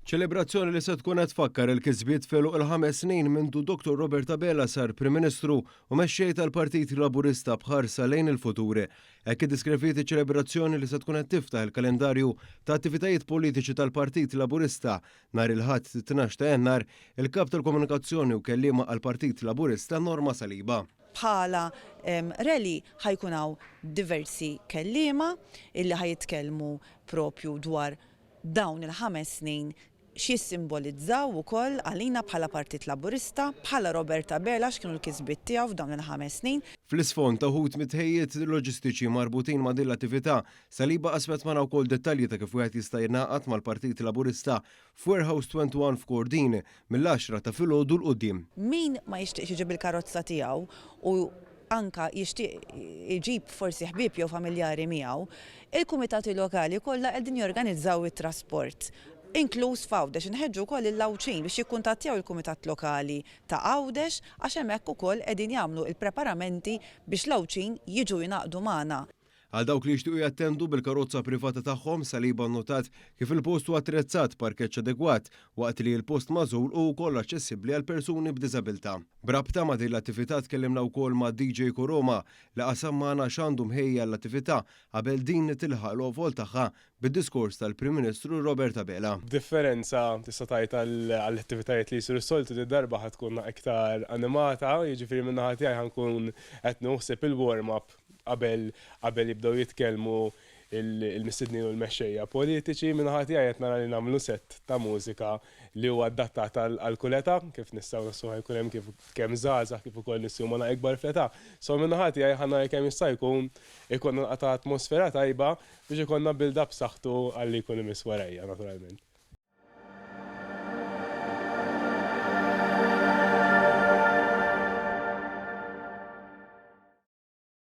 Ċelebrazzjoni li se tkun qed tfakkar il-kisbiet f'għeluq il-ħames snin mindu Dottor Robert Abela sar Prim Ministru u Mexxej tal-Partit Laburista b'ħarsa lejn il-futur. Hekk iddeskriviet iċ-ċelebrazzjoni li se tkun qed tiftaħ il-kalendarju ta' attivitajiet politiċi tal-Partit Laburista nhar il-Ħadd 12 ta' Jannar, il-Kap tal-Komunikazzjoni u Kelliema għall-Partit Laburista Norma Saliba. Bħala rally ħa jkun hawn diversi kelliema illi ħa jitkellmu propju dwar dawn il-ħames snin x'jissimbolizzaw ukoll għalina bħala Partit Laburista, bħala Robert Abela x'kienu l-kisbiet tiegħu f'dawn il-ħames snin. Fl-isfond ta' wħud mit-tħejjiet loġistiċi marbutin ma' din l-attività, Saliba qasmet magħna wkoll dettalji ta' kif wieħed jista' jingħaqad mal-Partit Laburista f'Warehouse 21 f'Kordin mill-għaxra ta' filgħodu 'l quddiem. Min ma jixtieqx iġib il-karozza tiegħu u anka jixtieq iġib forsi ħbieb jew familjari miegħu, il-kumitati lokali kollha qegħdin jorganizzaw it-trasport, inkluż f'Għawdex. Inħeġġu wkoll lill-Għawdxin biex jikkuntattjaw il-Kumitat Lokali ta' Għawdex għax hemmhekk ukoll qegħdin jagħmlu l-preparamenti biex l-Għawdxin jiġu jingħaqdu magħna. Għal dawk li jixtiequ jattendu bil-karozza privata tagħhom, Saliba nnotat kif il-post huwa attrezzat b'parkeġġ adegwat waqt li l-post magħżul hu wkoll aċċessibbli għal persuni b'diżabilità. B'rabta ma' din l-attività tkellimna wkoll ma' DJ Koroma li qasam magħna x'għandu mħejji għall-attività qabel din tilħaq l-għovol tagħha bid-diskors tal-Prim Ministru Robert Abela. B'differenza, tista' tgħid, għall-attivitajiet li jsiru s-soltu, did-darba ħa tkun iktar animata, jiġifieri min-naħa tiegħi ħa nkun qed nieħu ħsieb il-warm-up qabel qabel jibdew jitkellmu l-mistednin u l-mexxejja politiċi. Min-naħa tiegħi qed nara li nagħmlu sett ta' mużika li huwa adattat għal kull età, kif nistgħu nħossu ħa jkun hemm kif kemm żgħażagħ kif ukoll nies li huma naqra ikbar fl-età. So min-naħa tiegħi ħa nara kemm jista' jkun ikollna naqra ta' atmosfera tajba biex ikollna build up b'saħħtu għal li jkun imiss warajja naturalment.